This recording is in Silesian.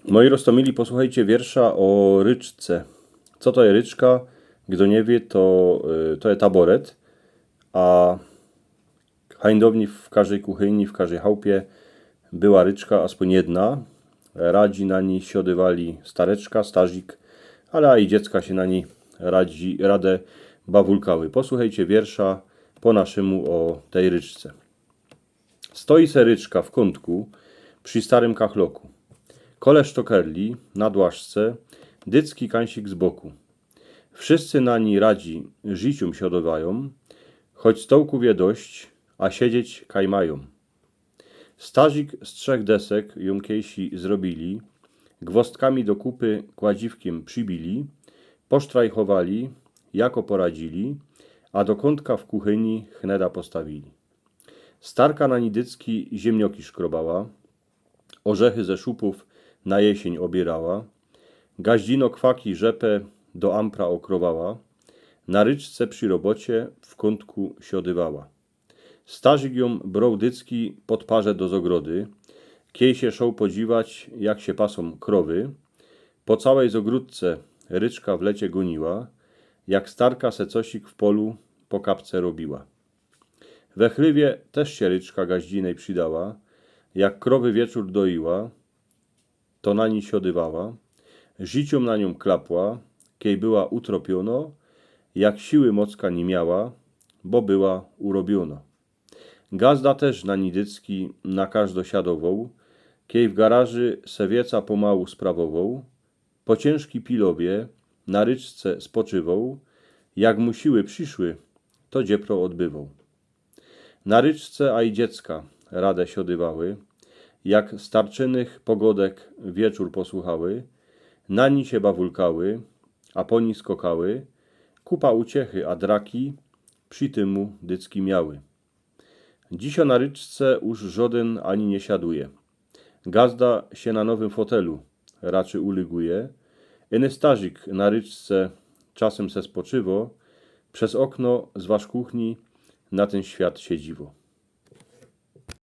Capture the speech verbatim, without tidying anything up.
Moi roztōmili, posłuchejcie wiersza ô ryczce. Co to je ryczka? Kdo niy wiy, to, y, to je taboret. A hańdowni w kożdej kuchyni, w kożdej chałpie była ryczka, aspōń jedna. Radzi na nij siodywali stareczka, starzik, ale a i dziecka sie na nij radzi, rade bawulkały. Posłuchejcie wiersza po naszymu ô tyj ryczce. Stoi se ryczka w kōntku przi starym kachloku. Koleż to kerli na dłaszce, dycki kańsik z boku. Wszyscy na nij radzi żiciōm siodowajōm, choć stołkōw je dość, a siedzieć kaj majōm. Starzik z trzech desek jōm kejsi zrobiyli, gwostkami do kupy kładziwkiym przibiyli, posztrajchowali, jako poradziyli, a do kōntka w kuchyni chneda postawiyli. Starka na nij dycki ziymnioki szkrobała, ôrzechy ze szupōw na jesyń ôbiyrała, gaździno kwaki, rzepy do ampra ôkrowała, na ryczce przi robocie w kōntku siodywała. Starzik jōm broł dycki pod parze do zogrody, kej sie szoł podziwać, jak sie pasōm krowy. Po cołkij zogrōdce ryczka w lecie gōniła, jak starka se cosik w polu po kapce robiła. We chlywie tyż sie ryczka gaździnej przidała, jak krowy wieczōr doiła, to na nij siodywała, żiciōm na niōm klapła, kej była utropiōno, jak siły mocka niy miała, bo była urobiōno. Gazda tyż na nij dycki na kożdo siadowoł, kej w garaży se wieca pomału sprawowoł, po ciynżkij pilowie na ryczce spoczywoł, jak mu siły prziszły, to dziepro ôdbywoł. Na ryczce a i dziecka rade siodywały, jak starczynych pogodek wieczōr posłuchały, na nij sie bawulkały, a po nij skokały, kupa uciechy, a draki przi tymu dycki miały. Dzisiŏ na ryczce już żŏdyn ani niy siaduje. Gazda sie na nowym fotelu raczy ulyguje. Iny starzik na ryczce czasym se spoczywo, bez ôkno z wasz kuchni na tyn świat sie dziwo.